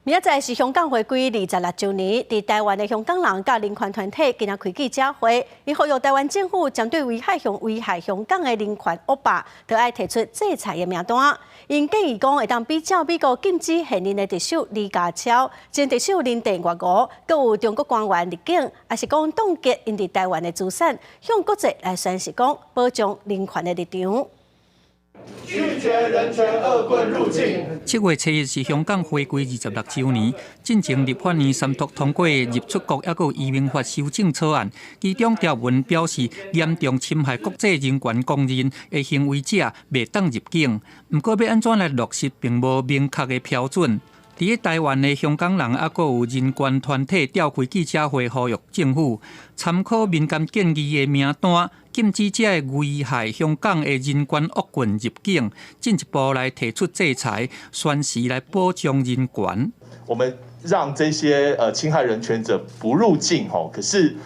明仔載是香港回歸26週年，佇台灣的香港人佮人權團體今仔開記者會，𪜶呼籲台灣政府針對危害香港的人權惡霸，著愛提出制裁的名單。𪜶建議講會當比照美國禁止現任的特首李家超、前特首林鄭月娥，閣有中國官員入境，抑是講凍結𪜶佇台灣的資產，向國際來宣示講保障人權的立場。拒絕人權惡棍入境。7月7日是香港回歸26週年，進前立法院三讀通過入出國抑閣移民法修正草案，其中條文表示嚴重侵害國際人權公認的行為者袂當入境。毋過欲按怎來落實，並無明確的標準。佇咧台灣的香港人，抑閣有人權團體召開記者會，呼籲政府參考民間建議的名單，禁止這个危害香港的人權惡棍入境，進一步來提出制裁，宣示來保障人權。我們讓這些侵害人權者不入境，吼，可是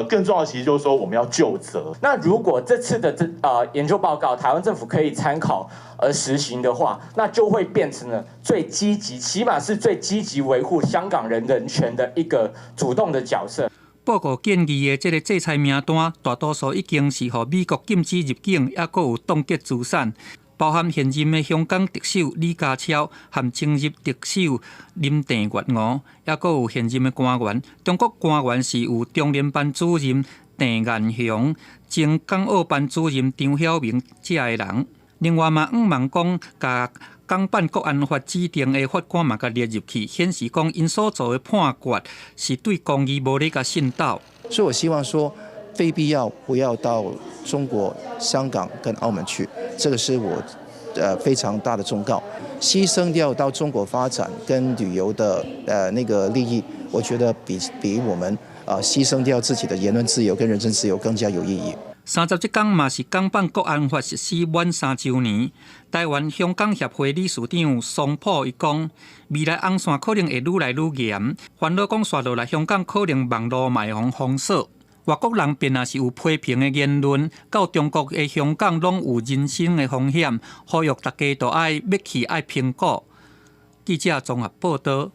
更重要的其實就是說我們要究責。那如果這次的這研究報告，台灣政府可以參考而實行的話，那就會變成了最積極，起碼是最積極維護香港人人權的一個主動的角色。報告建議的這个制裁名單，大多數已經是予美國禁止入境，抑閣有凍結資產，包含現任的香港特首李家超和前任特首林鄭月娥，抑閣有現任的官員。中國官員是有中聯辦主任鄭雁雄、前港澳辦主任張曉明這个人。另外嘛，向望講，共港版國安法指定的法官嘛，共列入去，顯示講𪜶所做的判決是對公義無咧共滲透。所以我希望說，非必要不要到中國香港跟澳門去，這個是我非常大的忠告。犧牲掉到中國發展跟旅遊的那個利益，我覺得比我們啊犧牲掉自己的言論自由跟人身自由更加有意義。30這工嘛是港版國安法實施滿3週年，台灣香港協會理事長桑普伊講，未來紅線可能會愈來愈嚴，煩惱講紲落來香港可能網路嘛會予封鎖。外國人便若是有批評的言論，到中國的香港攏有人身的風險，呼籲大家都愛欲去愛評估。記者綜合報道。